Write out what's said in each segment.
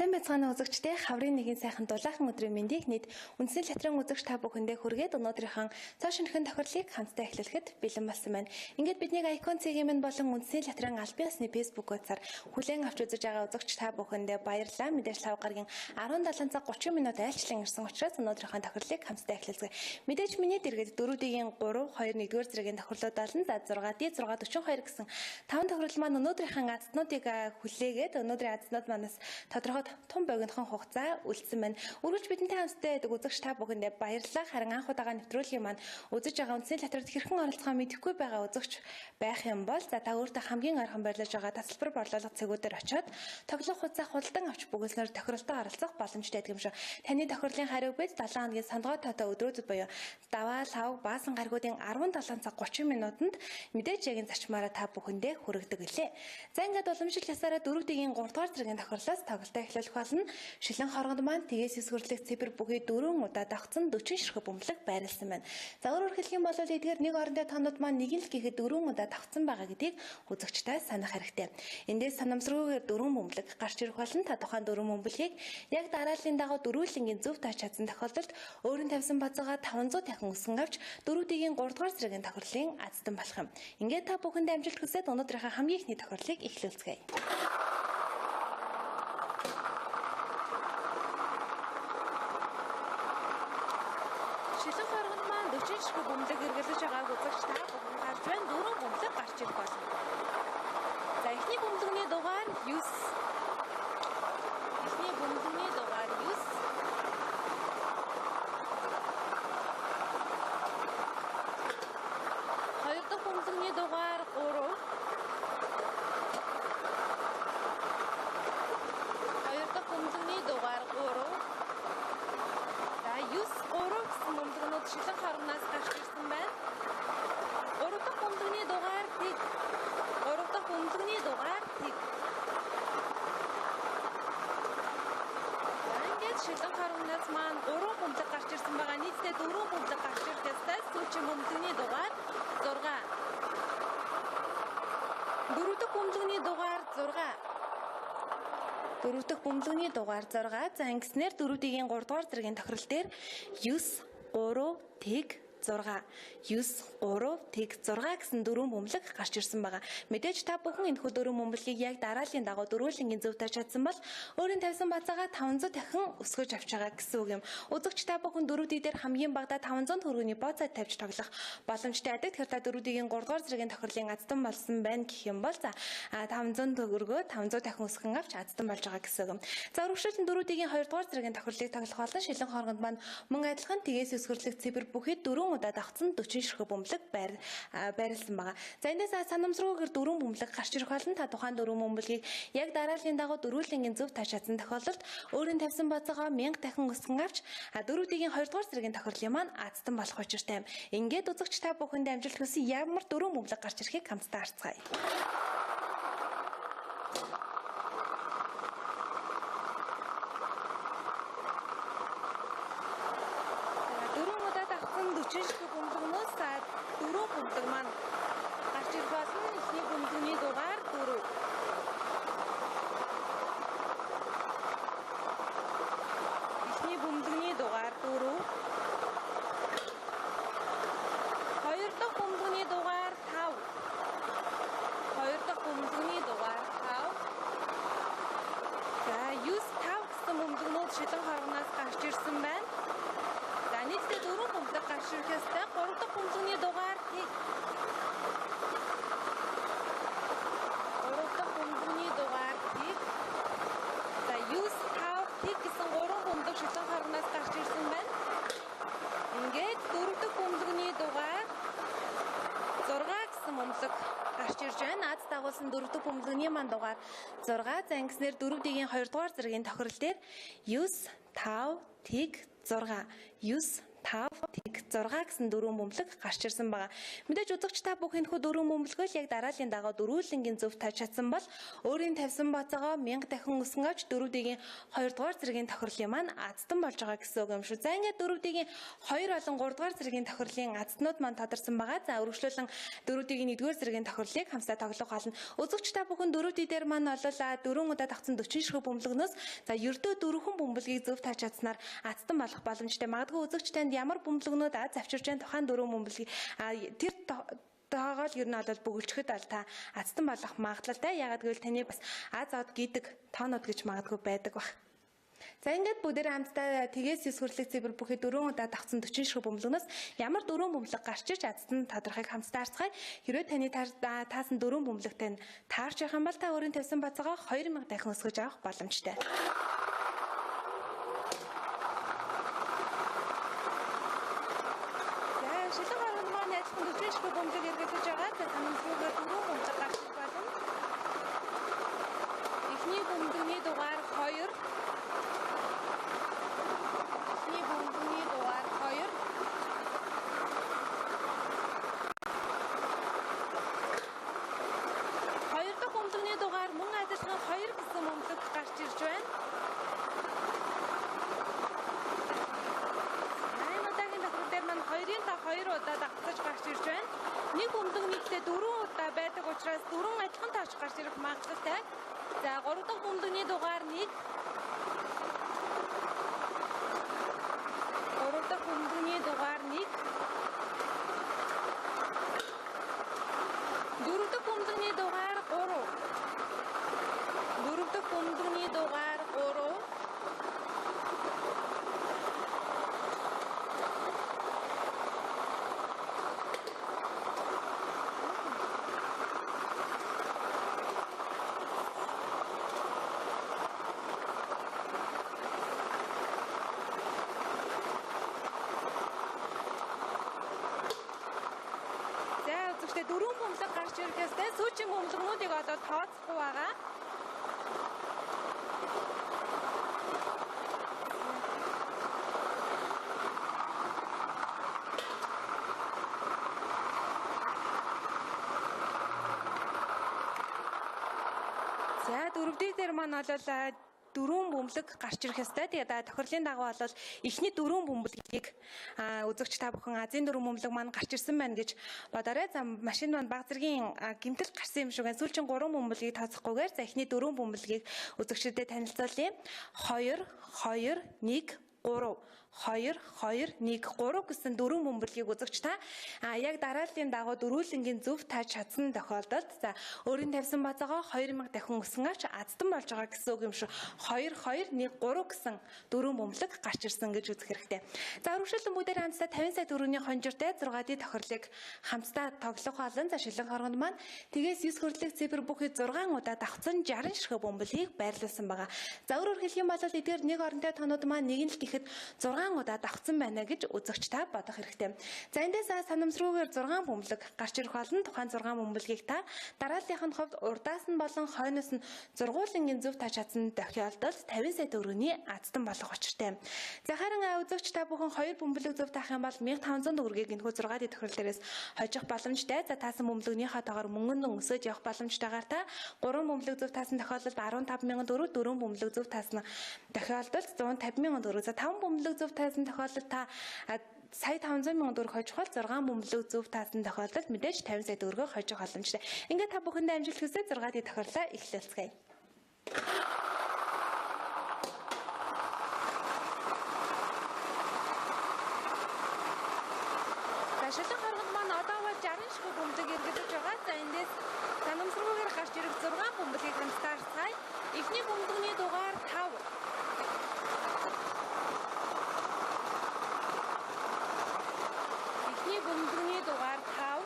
Сайн байцгаана үзэгчдээ, хаврын нэгэн сайхан дулаахан өдрийн мэндийг нийт үндэсний латрын үзэгч та бүхэндээ хүргээд өнөөдрийнхөө цоо шинэхэн тохирлыг хамтдаа эхлүүлэхэд бэлэн болсон байна. Ингээд биднийг Icon CGM болон үндэсний латрын албан ёсны Facebook хуудасаар хүлээн авч үзэж байгаа үзэгч та бүхэндээ баярлалаа. Мэдээж лав гарагийн 17 цаг 30 минут айлчлан ирсэн учраас өнөөдрийнхөө тохирлыг хамтдаа эхлүүлцгээе. Мэдээж миний дэргэд 4D-ийн 3, 2, 1-р зэргийн тохирлууд олон, за 6D, 6, 42 гэсэн таван тохирол маань өнөөдрийнхөө азтнуудыг хүлээгээд өнөөдрийн азтнууд манаас тодорхой тун богинохон хугацаа үлдсэн байна. Үргэлж бидэнтэй хамтдаа байдаг үзэгч та бүхэндээ баярлалаа. Харин анх удаага нэвтрүүлгийн маань үзэж байгаа үндэсний латрад хэрхэн оролцохоо мэдэхгүй байгаа үзэгч байх юм бол за та өөртөө хамгийн ойрхон байрлаж байгаа тасалбар борлуулах цэгүүдээр очиод тоглох хугацаа худалдан авч бүгэлснээр тохиролтоо оролцох боломжтой байдаг юм шиг. Таны тохирлын хариу бид 7 хоногийн сандгой тоотой өдрүүдэд буюу даваа, лав, баасан гаригуудын 17 цаг 30 минутанд мэдээж яг энэ зарчмаараа та бүхэндээ хүргэдэг үлээ. За ингээд уламжлал ясаараа 4D-ийн 3 дугаар зэргийн тохирлоос тоглолтоо эхлүүлэх болно. Шилэн хоргонд маань тэгээс 9 хүртэлх цэвэр бүхий 4 удаа давхцсан 40 ширхэг бөмбөлөг байрлсан байна. За өөрөөр хэлэх юм бол эдгээр нэг орондоо тонууд маань нэг л гэхэд 4 удаа давхцсан байгаа гэдгийг үзэгчтэй санах хэрэгтэй. Эндээс санамсаргүйгээр 4 бөмбөлөг гарч ирэх болно. Та тухайн 4 бөмбөлгийг яг дарааллын дагуу дөрвөлнгийн зөв тааж чадсан тохиолдолд өөрийн тавьсан базаагаа 500 дахин өсгөн авч 4D-ийн 3 дугаар зэргийн тохирлын азтан болох юм. Ингээд та бүхэндээ амжилт хүсээд өнөөдрийнхөө хамгийн ихний тохирлыг эхлүүлцгээе. Шилэн хоргонд маань 40 ширхэг бөмбөлөг эргэлж байгааг үзэгч та бүхэн харж байна. 4 бөмбөлөг гарч ирэх болно. За эхний бөмбөлөгний дугаар 9. Эхний бөмбөлөгний дугаар 9. Хоёр дахь бөмбөлөгний дугаар 3. Хоёр дахь бөмбөлөгний дугаар 3. За 9 3 гэсэн бөмбөлгнүүд шилэн хоргоноос гарч ирсэн байна. 3 дахь бөмбөлгний дугаар тэг. 3 дахь бөмбөлгний дугаар тэг. За ингээд шилэн хоргоноос маань 3 бөмбөлөг гарч ирсэн байгаа. Нийтдээ 4 бөмбөлөг гарч ирэх ёстой. Сүүлчийн бөмбөлгний дугаар 6. 4 дахь бөмбөлгний дугаар 6. 4 дахь бөмбөлгний дугаар 6. За ингэснээр 4D-ийн 3 дугаар зэргийн тохирол дээр 9 3 тэг 6 9 3 тэг 6 гэсэн дөрвөн бөмбөлөг гарч ирсэн байгаа. Мэдээж та бүхэн энэхүү дөрвөн бөмбөлгийг яг дарааллын дагуу дөрвөлнгийн зөв тааж чадсан бол өөрийн тавьсан базаагаа 500 дахин өсгөж авч байгаа гэсэн үг юм. Үзэгч та бүхэн 4D дээр хамгийн багадаа 500 төгрөгийн бооцоо тавьж тоглох боломжтой байдаг. Тэгэхээр та 4D-ийн 3 дугаар зэргийн тохирлын азтан болсон байна гэх юм бол за 500 төгрөгөө 500 дахин өсгөн авч азтан болж байгаа гэсэн үг юм. За үргэлжлэн 4D-ийн 2 дугаар зэргийн тохирлыг тоглох болно. Шилэн хоргонд маань мөн адилхан тэгээс өсгөрлөх цэвэр бүхий 4 удаа давхцсан 40 ширхэг бөмбөлөг байрлсан байгаа. За эндээс санамсаргүйгээр 4 бөмбөлөг гарч ирэх болно. Та тухайн 4 бөмбөлгийг яг дарааллын дагуу дөрвөлнгийн зөв тааж чадсан тохиолдолд өөрийн тавьсан базаагаа 1000 дахин өсгөн авч 4D-ийн 2 дугаар зэргийн тохирлын маань азтан болох учиртай юм. Ингээд үзэгч та бүхэндээ амжилт хүсье. Ямар 4 бөмбөлөг гарч ирэхийг хамтдаа харцгаая. Дөрвөн удаа давхцсан 40 ширхэг бөмбөлгнөөс 4 бөмбөлөг маань гарч ирэх болно. Эхний бөмбөлгний дугаар 4. Эхний бөмбөлгний дугаар 4. Хоёр дахь бөмбөлгний дугаар 5. Хоёр дахь бөмбөлгний дугаар 5. За 9 5 гэсэн бөмбөлгнүүд шилэн хоргоноос гарч ирсэн байна. За нийтдээ 4 бөмбөлөг гарч ирэх ёстой. 3 дахь бөмбөлгний дугаар тэг. 3 дахь бөмбөлгний дугаар тэг. За 9 5 тэг гэсэн 3 бөмбөлөг шилэн хоргоноос гарч ирсэн байна. Ингээд 4 дахь бөмбөлгний дугаар 6 гэсэн бөмбөлөг гарч ирж байна. Аз дагуулсан 4 дахь бөмбөлгний маань дугаар 6. За ингэснээр 4D-ийн 2 дугаар зэргийн тохирол дээр 9 5 тэг 6 9 5 тэг 6 гэсэн дөрвөн бөмбөлөг гарч ирсэн байгаа. Мэдээж үзэгч та бүх энэхүү дөрвөн бөмбөлгөө л яг дарааллын дагуу дөрвөлнгийн зөв тааж чадсан бол өөрийн тавьсан бацаага 1000 дахин өсөн авч 4D-ийн 2 дугаар зэргийн тохирлын маань азтан болж байгаа гэсэн үг юм шүү. За ингээд 4D-ийн 2 болон 3 дугаар зэргийн тохирлын азтнууд маань тодорсон байгаа. За үргэлжлүүлэн 4D-ийн 1 дугаар зэргийн тохирлыг хамсаа тоглох болно. Үзэгч та бүхэн 4D дээр маань бол 4 удаа давхцсан 40 ширхэг бөмбөлгнөөс за ердөө 4хэн бөмбөлгийг зөв тааж чадсанаар азтан болох боломжтой. Магадгүй үзэгч танд ямар бөмбөлгнүүд аз авчирч байгаа тухайн дөрвөн бөмбөлгийг тэр тоогоол ер нь бол бөглөчөхөд бол та азтан болох магадлалтай. Яагаад гэвэл таны бас аз од гэдэг тоонууд гэж магадгүй байдаг бах. За ингээд бүгдээр хамтдаа тэгээс 9 хүртэлх цифр бүхий дөрвөн удаа давхцсан 40 ширхэг бөмбөлгнөөс ямар дөрвөн бөмбөлөг гарч ирж азтан тодорхойг хамтдаа харцгаая. Хэрвээ таны таасан дөрвөн бөмбөлөгтэй нь таарч явах юм бол та өөрийн тавьсан бацаагаа 2000 дахин өсгөж авах боломжтой. За шилэн хоргонд маань адилхан 40 ширхэг бөмбөлөг эргэлдэж байгаа. За санамсаргүйгээр дөрвөн бөмбөлөг гарч ирэх болно. Эхний бөмбөлөгний дугаар 2. Эхний бөмбөлөгний дугаар 2. Хоёр дахь бөмбөлөгний дугаар мөн адилхан 2 гэсэн бөмбөлөг гарч ирж байна. Энэ удаагийн тохирол дээр маань 2-ын та 2 удаа давхцаж гарч ирж байна. Нэг бөмбөлөг нийтдээ 4 удаа байдаг учраас 4 адилхан тооч гарч ирэх магадлалтай. За 3 дахь бөмбөлөгний дугаар 1. 3 дахь бөмбөлөгний дугаар 1. 4 дахь бөмбөлөгний дугаар 3. 4 дахь бөмбөлөгний дугаар 3. За үзэгчдээ дөрвөн бөмбөлөг гарч ирэх ёстой. Сүүлийн бөмбөлгнүүдийг одоо тооцохгүй байгаа. За 4D дээр маань бол дөрвөн бөмбөлөг гарч ирэх ёстой. Тэгээд тохирлын дагуу бол эхний дөрвөн бөмбөлгийг үзэгч та бүхэн азийн дөрвөн бөмбөлөг маань гарч ирсэн байна гэж бодоорой. За машин маань баг зэргийн гэмтэл гарсан юм шиг байна. Сүүлчийн 3 бөмбөлгийг тооцохгүйгээр за эхний дөрвөн бөмбөлгийг үзэгчдэд танилцуулъя. 2 2 1 3 2 2 1 3 гэсэн дөрвөн бөмбөлгийг үзэгч та яг дарааллын дагуу дөрвөлнгийн зөв тааж чадсан тохиолдолд за өөрийн тавьсан бацаагаа 2000 дахин өсөн авч азтан болж байгаа гэсэн үг юм шүү. 2 2 1 3 гэсэн дөрвөн бөмбөлөг гарч ирсэн гэж үзэх хэрэгтэй. За өргөжлөн бүгдээр хамтдаа 50 сая төгрөгийн хонжиртой 6D тохирлыг хамтдаа тоглох олон. За шилэн хоргонд маань тэгээс 9 хүртэлх цифр бүхий 6 удаа давхцсан 60 ширхэг бөмбөлгийг байрлуулсан байгаа. За өөрөөр хэлэх юм бол эдгээр нэг оронтой тоонууд маань нэг нь л гэхэд 6 удаа давхцсан байна гэж үзэгч та бодох хэрэгтэй. За эндээс санамсаргүйгээр 6 бөмбөлөг гарч ирэх болно. Тухайн 6 бөмбөлгийг та дарааллынх нь хувьд урдаас нь болон хойноос нь зургуулынгийн зөв тааж чадсан тохиолдолд 50 сая төгрөгийн азтан болох учиртай. За харин үзэгч та бүхэн 2 бөмбөлөг зөв таах юм бол 1500 төгрөгийг энэхүү 6D тохирол дээрээс хожих боломжтой. За таасан бөмбөлөгнийхөө тоогоор мөнгөн өсөж явах боломжтойгоор та 3 бөмбөлөг зөв таасан тохиолдолд 15000 төгрөг, 4 бөмбөлөг зөв таасан тохиолдолд 150,000 төгрөг. За 5 бөмбөлөг зөв таасан тохиолдолд та сая 500,000 төгрөг хожих бол 6 бөмбөлөг зөв таасан тохиолдолд мэдээж 50 сая төгрөгөө хожих боломжтой. Ингээд та бүхэндээ амжилт хүсье. 6D тохирлоо эхлүүлцгээе. За шилэн хоргонд маань одоо бол 60 ширхэг бөмбөлөг эргэлдэж байгаа. За эндээс санамсаргүйгээр гарч ирэх 6 бөмбөлгийг хамтдаа харцгаая. Эхний бөмбөлөгний дугаар 5. Эхний бөмбөлөгний дугаар 5.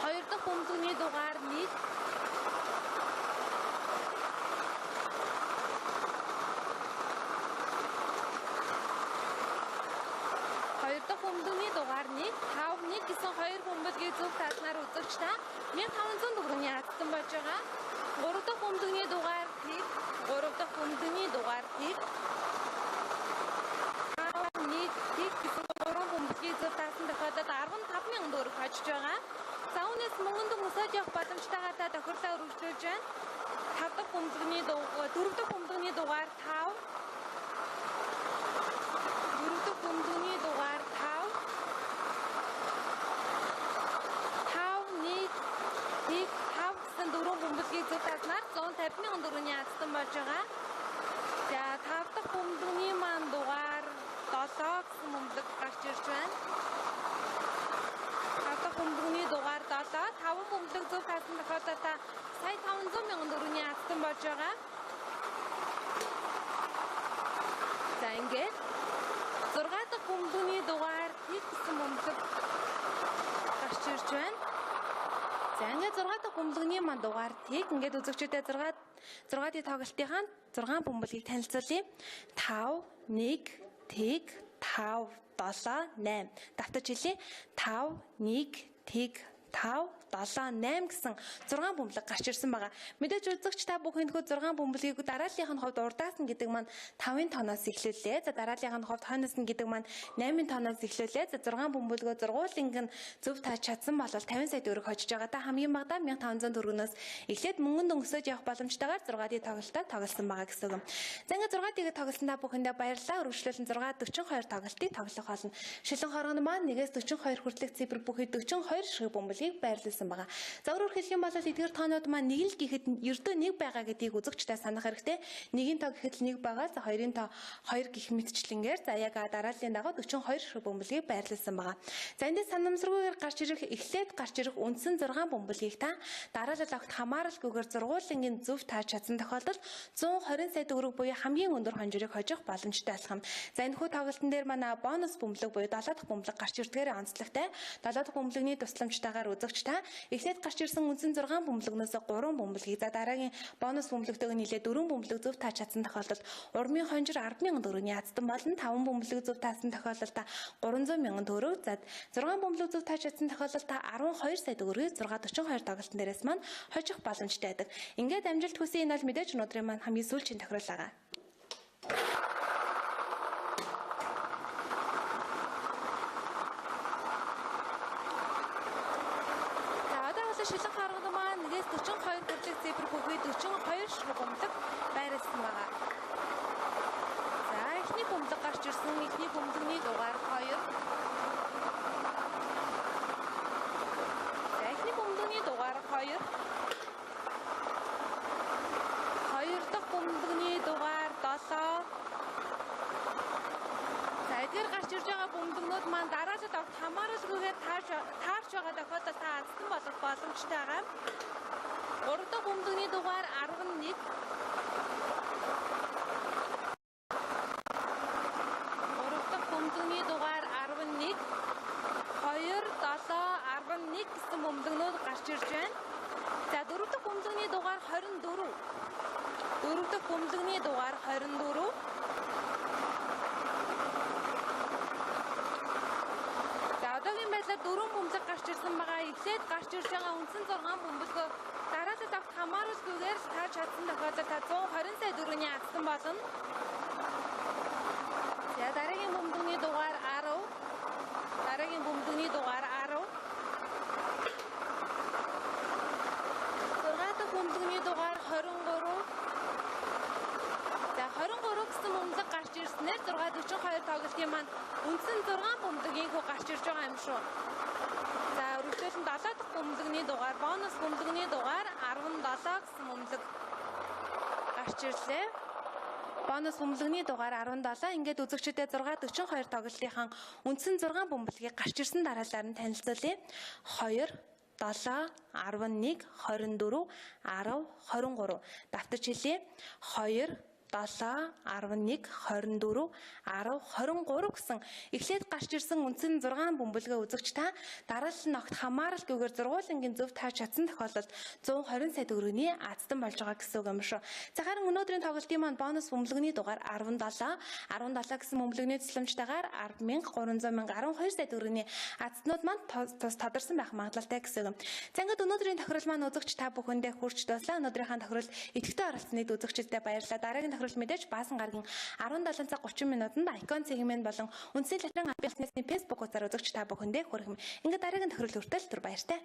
Хоёр дахь бөмбөлөгний дугаар 1. Хоёр дахь бөмбөлөгний дугаар 1, 5, 1 гэсэн хоёр бөмбөлгийг зөв тааснаар үзэгч та 1500 төгрөгийн азтан болж байгаа. зөв тааснаар 150 мянган төгрөгийн азтан болж байгаа. За 5 дахь бөмбөгийн маань дугаар 7 гэсэн бөмбөг гарч ирж байна. 5 дахь бөмбөгийн дугаар 7, 5 бөмбөг зөв таасан тохиолдолд та сая 500 мянган төгрөгийн азтан болж байгаа. За ингээд 6 дахь бөмбөгийн дугаар 1 гэсэн бөмбөг гарч ирж байна. За ингээд 6 дахь бөмбөгийн маань дугаар тэг ингээд үзэгчдэд 6 6-ийн тоглолтынхаа 6 бөмбөгийг танилцуулъя. 5 1 тэг 5 7 8. Давтаж хэлье. 5 1 тэг 5 7 8 гэсэн 6 бөмбөлөг гарч ирсэн байгаа. Мэдээж үзэгч та бүхэн хөө 6 бөмбөлгийг дарааллынх нь хувьд урдаас нь гэдэг маань 5-ын тооноос эхлүүлээ. За дарааллынх нь хувьд хойноос нь гэдэг маань 8-ын тооноос эхлүүлээ. За 6 бөмбөлгөө зургуулынг нь зөв тааж чадсан бол 50 сая төгрөг хожиж байгаа. Та хамгийн багадаа 1500 төгрөгнөөс эхлээд мөнгөн дөнгөсөж явах боломжтойгоор 6-ын тоглолтоо тоглосон байгаа гэсэн үг. За ингээд 6-ыг тоглосон та бүхэндээ баярлалаа. Үргэлжлүүлэн 6-42 тоглолтыг тоглох болно. Шилэн хоргон маань 1-ээс 42 хүртэлх цифр бүхий 42 шиг бөмбөлгийг байрлуулсан байгаа. За өөрөөр хэлэх юм бол эдгээр тоонууд маань нэг л гэхэд ердөө нэг байгаа гэдгийг үзэгчдээ санах хэрэгтэй. Нэгийн тоо гэхэд л нэг байгаа. За хоёрын тоо 2 гих мэтчлэнгээр за яг дарааллын дагуу 42 шиг бөмбөлгийг байрлуулсан байгаа. За эндээс санамсаргүйгээр гарч ирэх эхлээд гарч ирэх үндсэн 6 бөмбөлгийг та дараалал огт хамааралгүйгээр зургуулынгийн зөв тааж чадсан тохиолдолд 120 сая төгрөг буюу хамгийн өндөр хонжирыг хожих боломжтой болох юм. За энэхүү тоглолтын дээр манай бонус бөмбөлөг буюу 7 дахь бөмбөлөг гарч ирдгээр онцлогтой. 7 дахь бөмбөлөгний тусламжтайгаар үзэгч та эхлээд гарч ирсэн үндсэн 6 бөмбөлөгнөөс 3 бөмбөлгийг за дараагийн бонус бөмбөлөгтэйг нийлээд 4 бөмбөлөг зөв тааж чадсан тохиолдолд урмын хонжир 10,000 төгрөгийн азтан болно. 5 бөмбөлөг зөв таасан тохиолдолд 300 мянган төгрөг, за 6 бөмбөлөг зөв тааж чадсан тохиолдолд 12 сая төгрөгийг 642 тоглолтын дээрээс маань хожих боломжтой байдаг. Ингээд амжилт хүсье. Энэ бол мэдээж өнөөдрийн маань хамгийн сүүлчийн тохирол байгаа. За одоо бол шилэн харган маань 1-ээс 42 хүртэлх цифр бүхий 42 шиг бөмбөлөг байрласан байгаа. За эхний бөмбөлөг гарч ирсэн. Эхний бөмбөлөгний дугаар 2. За эхний бөмбөлөгний дугаар 2. Хоёр дахь бөмбөлөгний дугаар 7. За эдгээр гарч ирж байгаа бөмбөлөгнүүд маань дараалал огт хамааралгүйгээр таарч байгаа тохиолдолд та азтан болох боломжтой байгаа. Гурав дахь бөмбөлөгний дугаар 11. Гурав дахь бөмбөлөгний дугаар 11. 2 7 11 гэсэн бөмбөлөгнүүд гарч ирж байна. За дөрөв дахь бөмбөлөгний дугаар 24. Дөрөв дахь бөмбөлөгний дугаар 24. За одоогийн байдлаар 4 бөмбөлөг гарч ирсэн байгаа. Эхлээд гарч ирж байгаа үндсэн 6 бөмбөлгөө дараалал огт хамааралгүйгээр тааж чадсан тохиолдолд та 120 сая төгрөгийн азтан болно. За дараагийн бөмбөлөгний дугаар 10. Дараагийн бөмбөлөгний дугаар 10. 6 дахь бөмбөлөгний дугаар 23. За 23 гэсэн бөмбөлөг гарч ирснээр 642 тоглолтын маань үндсэн 6 бөмбөлөгийн хүү гарч ирж байгаа юм шүү. За өргөжлөлн 7 дахь бөмбөлөгний дугаар бонус бөмбөлөгний дугаар 17 гэсэн бөмбөлөг гарч ирлээ. Бонус бөмбөлөгний дугаар 17. Ингээд үзэгчдэд 642 тоглолтынхаа үндсэн 6 бөмбөлгийг гарч ирсэн дараалалаар нь танилцуулъя. 2 7 11 24 10 23. Давтаж хэлье. 2 7 11 24 10 23 гэсэн эхлээд гарч ирсэн үндсэн 6 бөмбөлгөө үзэгч та дараалал нь огт хамааралгүйгээр зургуулынгийн зөв тааж чадсан тохиолдолд 120 сая төгрөгийн азтан болж байгаа гэсэн үг юм шүү. За харин өнөөдрийн тоглолтын маань бонус бөмбөлгөний дугаар 17 17 гэсэн бөмбөлгөний тусламжтайгаар 10,300 12 сая төгрөгийн азтнууд маань тус тодорсон байх магадлалтай гэсэн үг. За ингээд өнөөдрийн тохирол маань үзэгч та бүхэндээ хүрч дууслаа. Өнөөдрийнхээ тохирол идэвхтэй оролцсоныг үзэгчдэд баярлалаа. Дараагийн тохирол мэдээж Баасан гарагийн 17 цаг 30 минутанд Icon цэгмэн болон Үндэсний латрын албан ёсны Facebook хуудасаар үзэгч та бүхэндээ хүргэх юм. Ингээд дараагийн тохирол хүртэл түр баяртай.